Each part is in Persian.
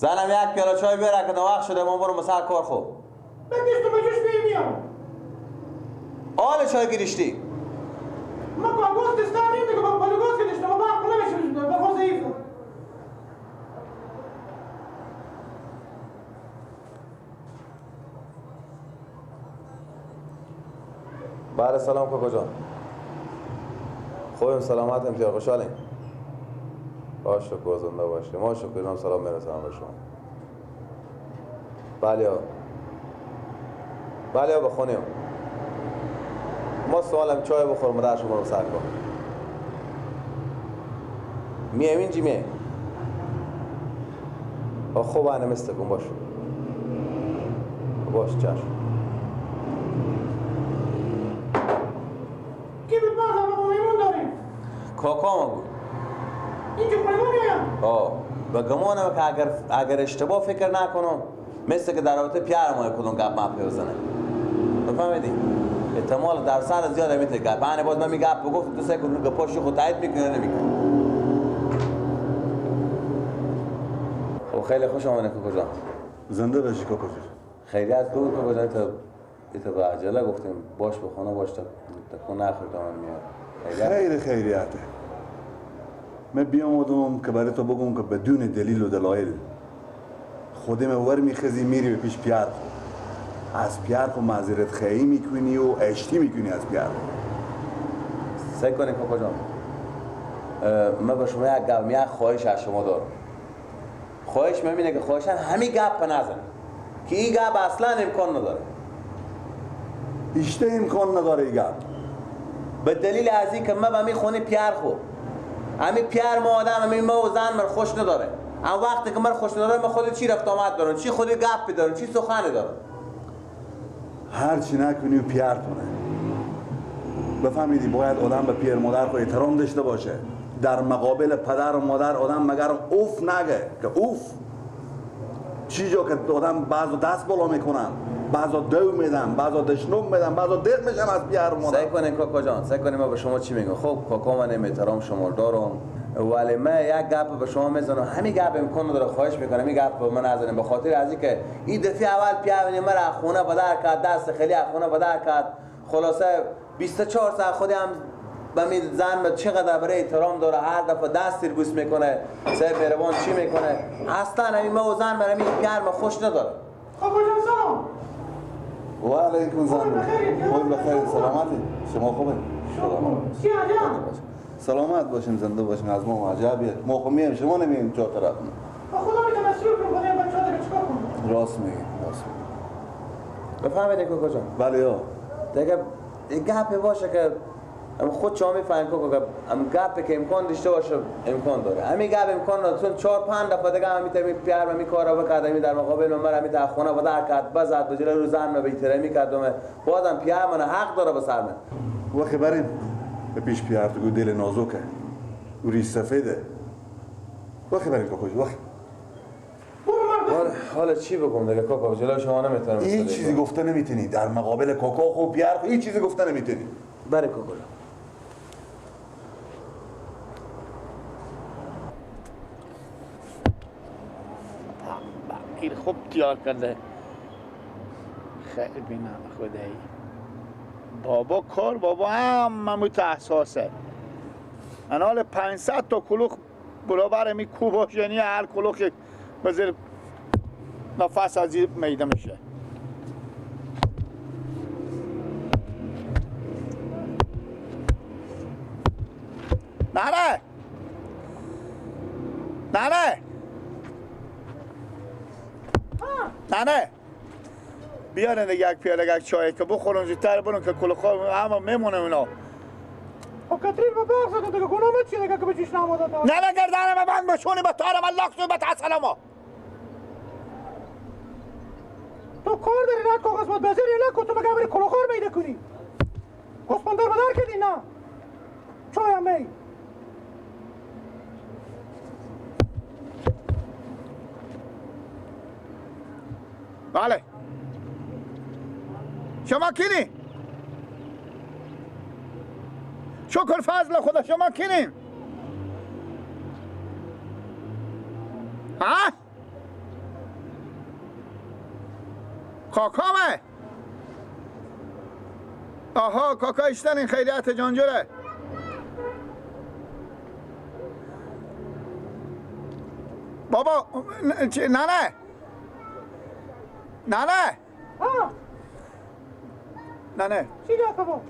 زنم یک پیاله چای بیاره که وقت شده ما برم سر کار. خو بکش تو بجوش میام. آل چای گریشتی ما کاغذ دستانیم دیگه با پلگاز که داشتم با عقل نمیشه با ضعیف. بله سلام کاکا جان. خوبیم سلامت امتیار خوشحالیم. باش شکر زنده باشه. ما شکر جان سلام میرسانم به شما. بله بله بخونیم. ما سوالم چای بخورم در شما رو سر کن. میایم اینجی میایم. خوب انه مثل کن باش. باش چشم. کی بود باز ما میمون داریم؟ کاکا ما بود. اینجا خونه ما میایم. آه و گمانم که اگر اشتباه فکر نکنم مثل که در رابطه پیار ما کدوم گپ مپ بزنه. بفهمیدی؟ احتمال در سر زیاد میته گپ. من باز من می گپ بگفت تو سه کن گپاشو خود تایید میکنه نمیکنه. خب خیلی خوش آمدید کاکا جان. زنده باشی کاکا جان. خیریت بود کاکا جان. تا به عجله گفتیم باش به خانه باش تا تکون نخور تا من میاد. خیر خیریته. من بیامدم که برای تو بگم که بدون دلیل و دلایل خودم ور میخزی میری به پیش پیار خو. از پیار خو معذرت خواهی میکنی و اشتی میکنی از پیار خو. سعی کنی کاکا جان. من به شما یک گپ یک خواهش از شما دارم. خواهش من اینه که خواهشن همین گپ نزن که این گپ اصلا امکان نداره. اشته امکان نداره این گپ. به دلیل از این که من به می خونه پیار خو. همین پیار ما آدم همین ما و زن من خوش نداره. اما وقتی که من خوش نداره من خود چی رفت آمد دارم، چی خود گپ دارم، چی سخن دارم. هر چی نکنی و پیار کنه. بفهمیدی باید آدم به پیر مادر خود احترام داشته باشه. در مقابل پدر و مادر آدم مگر اوف نگه که اوف. چی جا که آدم بعضا دست بالا میکنن، بعضا دو میدن، بعضا دشنم میدن، بعضا دق میشن از پیار مادر. سعی کنین کاکا جان، سعی کنین من به شما چی میگم. خب کاکا من احترام شما دارم، ولی من یک گپ به شما میزنم، همین گپ امکان نداره. خواهش میکنم این گپ به من نزنین، به خاطر از اینکه این دفعه اول پیار مرا خونه بدر کرد، دست خیلی خونه بدر کرد. خلاصه 24 ساعت خودم به می زن چقدر برای احترام داره، هر دفعه دست بوس میکنه، سه مهربان چی میکنه. اصلا همین ما و زن برای این پیار ما خوش نداره. کاکا جان سلام. و علیکم سلام. خوب بخیر سلامتی. شما خوبه؟ سلامت باشیم زنده باشیم. از ما عجبیه. ما خو میم شما نمیم چه طرف. خدا میتونه مسئول کنه خدا بچه‌ها دیگه چیکار کنه. راست میگی راست میگی. بفهمیدین کاکا جان؟ بله یا. دیگه گپ باشه که خود شما میفهمید کاکا که هم گپی که امکان داشته باشه امکان داره. همین گپ امکان نداره. چون 4 5 دفعه دیگه هم میتونی پیار می کارا بکرد، می در مقابل من می در خونه بدر کرد، بزد به جلوی رو زن من بی‌احترامی کرد. بازم پیار من حق داره به سر من. وقتی بریم به پیش پیار تو دل نازکه و ریش سفیده. وقتی بریم کاکا جان. وقتی حالا چی بگم دیگه کاکا، جلوی شما نمیتونم. هیچ چیزی گفته نمیتونی در مقابل کاکا خو پیار خو هیچ چیزی گفته نمیتونی. بله کاکا جان. خیلی خوب تیار کرده. خیلی بینم خدایی. بابا کار بابا هم متحساسه. انال 500 تا کلوخ برابر می کوباش، یعنی هر کلوخ بزر نفس از این میده میشه. نره نره ننه بیارن دیگه یک پیاله یک چای که بخورم زودتر برون که کلوخا همه میمونه اونا. خب کترین با برق زدن دیگه گناه من چیه دیگه که به جوش نامداد. نه نه گردنم بند بشونی به تارم الله به تسلما. تو کار داری نه کاغذ باید بزری نه تو مگه بری کلوخار میده کنی. گسپندار بدار کردی نه چای هم می. بله شما کینی؟ شکر فضل خدا شما کینی؟ ها؟ کاکامه. آها کاکا ایشتن این خیریت جانجوره. بابا نه نه نه نه نه نه چی گفت بابا؟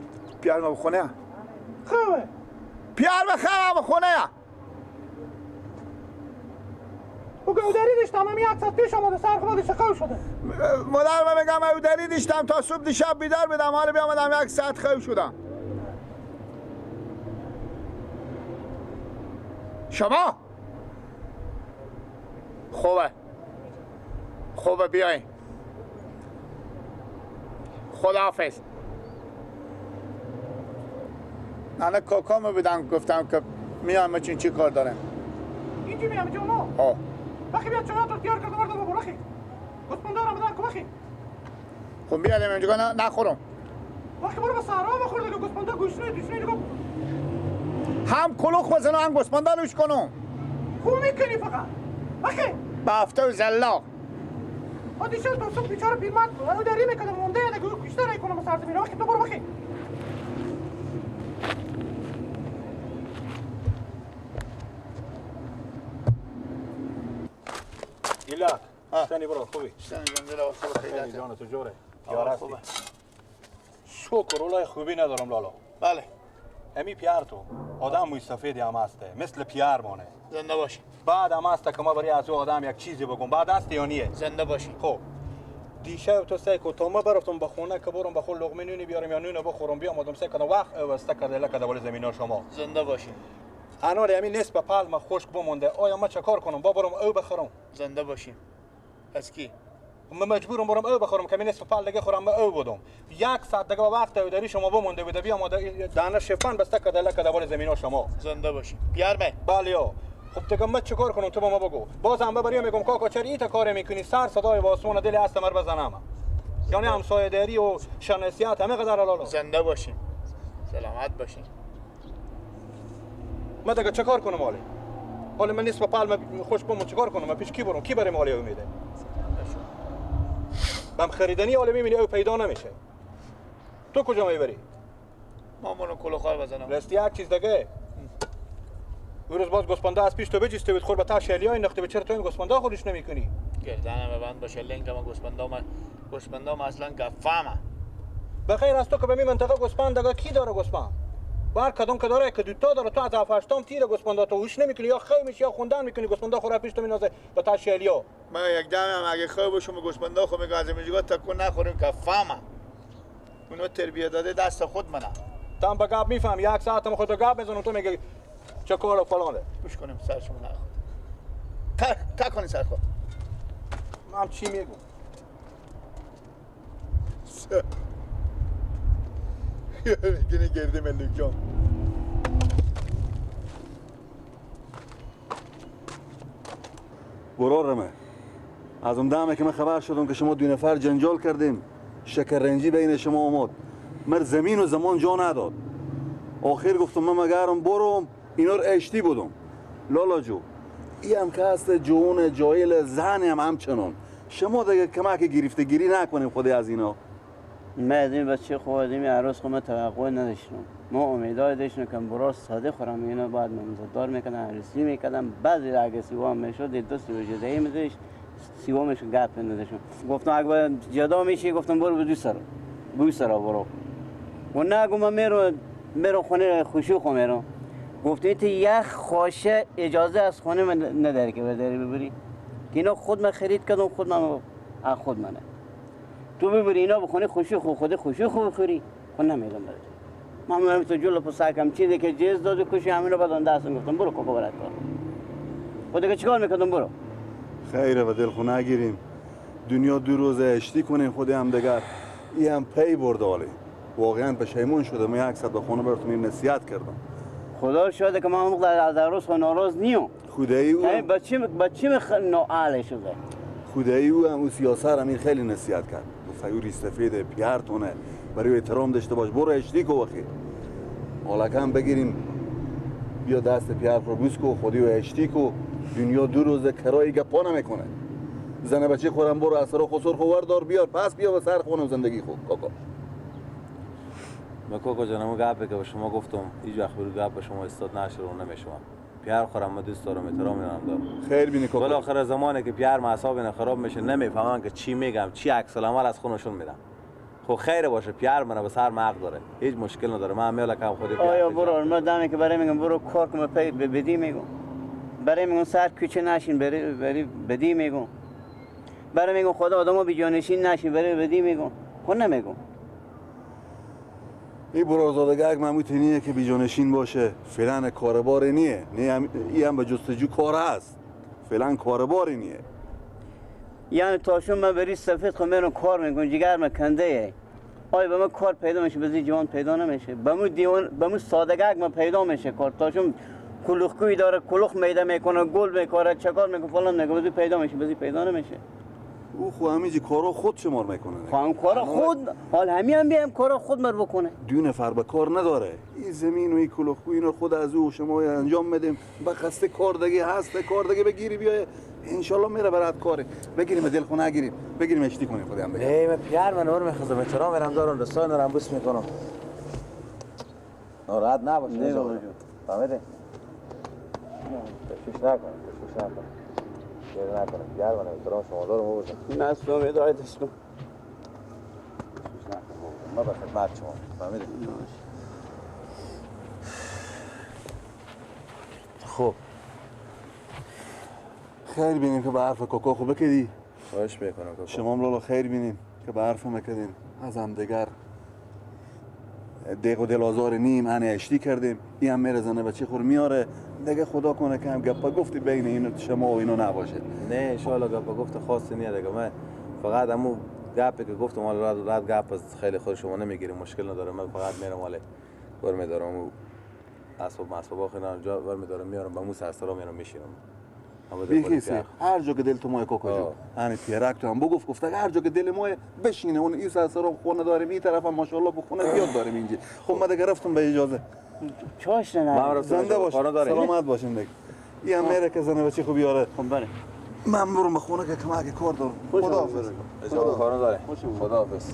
پیار ما بخونه خوبه. پیار بخواه بخونه. او گودری داشتم هم یک ساعت پیش آمده سر خودش خو شده. مادر من میگم اودری داشتم تا صبح دیشب بیدار بدم، حالا بیامدم یک ساعت خو شدم. شما خوبه خوبه بیاین. خداحافظ. نه کاکامو بدم گفتم که میام چین چی کار دارم. اینجا میام جمعه. ها. وقتی بیاد چرا تو تیار کردم بردم بابا رخی. گوسپندارم بدن کو وقتی. خب بیارم اینجا نخورم. وقتی برو به صحرا بخور دیگه گوسپندا گوشنه دوشنه دیگه. هم کلوخ بزنم هم گوسپندا نوش کنم. خوب میکنی فقط. وقتی بافته و زلاق. ها دیشب تو صبح بیچاره پیرمرد او دری میکردم مونده دیگه گوشته رای کنم سرزمین. وقتی تو برو وقتی. ایلاک شتنی برو خوبی؟ شتنی جان دل خوبه خیلی جان تو جوره پیار هستی شکر اولای خوبی ندارم لالا. بله امی پیار تو آدم موی سفیدی هم هسته مثل پیار مانه. زنده باشی. بعد هم هسته که ما برای از او آدم یک چیزی بگم بعد هستی یا نیه؟ زنده باشی. خب دیشب تو سه تا ما برفتم به خونه که برم به خود لقمه نونی بیارم یا نون بخورم بیام آدم سه کردم وقت واسطه کرده لکه دوال زمینا شما. زنده باشی. انار همین نصف پلم خشک بمونده آیا ما چه کار کنم با برم او بخورم؟ زنده باشیم. از کی؟ من مجبورم برم او بخورم که من نصف پل دیگه خورم او بودم یک ساعت دیگه وقت او داری شما بمونده بوده بیام دانه شفن بسته کرده لکه دوال زمینا شما. زنده باشیم. پیار بله. خب دیگه من چیکار کنم تو با ما بگو. بازم ببریم میگم کاکا چرا ایت کار میکنی سر صدای واسمون دل هست مر بزنم یعنی همسایه داری و شناسیت همه قدر لالا. زنده باشیم. سلامت باشیم. من دیگه چه کار کنم حالی؟ حالا من نصف پلم خوش بمون چیکار کنم؟ من پیش کی برم؟ کی برای مالی او میده؟ بم خریدنی حالا میبینی او پیدا نمیشه. تو کجا میبری؟ مامانو کلوخار بزنم. راستی یک چیز دیگه. اون روز باز گوسپنده از پیش تو بجسته بود خور به تا شلیای نخته به چرا تو این گوسپنده خودش نمیکنی؟ گردنم بند باشه لنگم گوسپنده ما اصلا گفامه. به غیر از تو که به می منطقه گوسپند دیگه کی داره گوسپند؟ بر کدوم که داره که دوتا داره تو از هفتم تیر گوسپندا تو هوش نمیکنی یا خو میشی یا خوندن میکنی گوسپندا خور پیش تو مینازه به تشیلیا. من یک دم هم اگه خو باشم گوسپندا خو میگه از اینجا تکون نخوریم که فهمم اونو تربیت داده دست خود منم. تام به گپ میفهم یک ساعت هم خود گپ میزنم تو میگه چه کار و فلانه. گوش کنیم سرشون نخور تا کنی سر خود. من چی میگم؟ میگه گرده ملوکم. برارمه از اون دمه که من خبر شدم که شما دو نفر جنجال کردیم شکررنجی بین شما آمد مر زمین و زمان جا نداد. آخر گفتم من مگرم برم اینا رو اشتی بودم. لالا جو ای هم که هست جوون جایل زن هم همچنان شما دیگه کمک گرفته گیری نکنیم خودی از اینا. من از این بچه خوب از این عروس خود من توقع نداشتم. ما امیدای داشتم که براز ساده خورم اینا بعد ممزدار میکردن عروسی میکردن بعضی اگه سیوام میشد دو سیو جدایی میداشت سیوامش گپ نداشتم. گفتم اگه جدا میشی گفتم برو به دوست سرا برو و نه گفتم من میرم خونه خوشی خو میرم. گفت تو یک خوشه اجازه از خونه من نداری که بداری ببری که اینا خود من خرید کردم خود من از خود منه تو ببری اینا بخونه خوشی خو خود خوشی خو بخوری خود نمیدم برات. من میرم تو جلو پسرکم چیزی که جز داد و کشی همینا بدن دستم گفتم برو کوکو برات کار خود دیگه چیکار میکردم برو. خیره و دل خو نگیریم دنیا دو روزه اشتی کنیم خود هم دیگر. ای هم پی برده حالی واقعا پشیمون شده. من یک ساعت به خونه براتون این نصیحت کردم. خدا شده که من اون از عروس خو ناراض نیم. خدایی او بچه نااهل شده. خدایی او هم او سیاسر هم این خیلی نصیحت کرد. گفت او ریش سفید پیرتونه برای احترام داشته باش برو اشتی کو وخی. حالا کم بگیریم بیا دست پیر رو بوس کو خودی و اشتی کو دنیا دو روزه کرایی گپا نمیکنه. زن بچه خورم برو از سر خسر خو وردار بیار پس بیا به سر خونم زندگی خو کاکا. ما کاکا جانم گپی که به شما گفتم هیچ وقت برو گپ به شما استاد نشه و نمیشم. پیار خورم من دوست دارم احترام میدارم دارم. خیر بینی کاکا. بالاخره زمانی که پیار اعصاب خراب میشه نمیفهمن که چی میگم چی عکس العمل از خونشون میدم. خب خیر باشه پیار منو به سر حق داره هیچ مشکل نداره. من میالا کم خودی پیار. آیا برو ما دمی که برای میگم برو کار کن پی بدی میگم. برای میگم سر کوچه نشین بری بدی میگم. برای میگم خدا آدمو بی جانشین نشین بری بدی میگم. خود نمیگم. این برازادگک معمولی که بیجانشین باشه فعلا کاربار نیه. نه این هم به جستجو کار هست فعلا کارباری نیه. یعنی تاشون من بری سفید خو میرم کار میکنم جگر من کنده. آیا به من کار پیدا میشه بزی جوان پیدا نمیشه. به مو دیوان به مو سادگک من پیدا میشه کار. تاشون کلوخکوی داره کلوخ میده میکنه گل میکاره چکار میکنه فلان میکنه بزی پیدا میشه بزی پیدا نمیشه. او خو همینجی کارا خود شمار میکنه. خو هم کارا خود حال همین هم بیام کارا خود مر بکنه. دو نفر به کار نداره. این زمین و این کلوخکو اینو خود از او شما انجام میدیم. به خسته کار دیگه هست کار دیگه بگیری بیای ان شاء الله میره برات کاری. بگیریم دل خونه نگیریم. بگیریم اشتی کنیم خودم بگیریم. ای من پیار من اور میخوام احترام برم دارم رسانه دارم بوس میکنم. ناراحت نباش. نه فهمیدی؟ تشویش نکن تشویش نکن. گریه نکنم پیار من احترام شما دارم بابا جان. نه اصلا هدایتش کن. تشویش نکن بابا جان. ما به خدمت شما فهمیدی؟ خب خیر بینیم که به حرف کاکا خوب بکدی. خواهش میکنم کاکا. شما هم لالا خیر بینیم که به حرف مکدین. از هم دگر دیگ و دل آزار نیم هنه اشتی کردیم. این هم میره زنه بچه خور میاره دیگه خدا کنه که هم گپا گفتی بین اینو شما و اینو نباشه. نه انشالله گپا گفت خاصی نیه دیگه. من فقط همون گپی که گفتم حالا رد گپ از خیلی خود شما نمیگیریم مشکل نداره. من فقط میرم حالا بر میدارم و اسباب مسباب خیلی جا بر میدارم میارم به مو سرسرا میارم میشینم. بیخیسی هر جا که دل تو مای کاکا جو هنی پیرک تو هم بگفت گفت هر جا که دل مای بشینه اون این سرسرا خونه داریم این طرف هم ماشاءالله به خونه زیاد داریم اینجا. خب من دیگه رفتم به اجازه. چاش نه زنده باش سلامت باشین دیگه. این هم میره که زنه بچه خوب بیاره. خب بله من برم به خونه که کمک کار دارم. خداحافظ. اجازه کار داره. خداحافظ.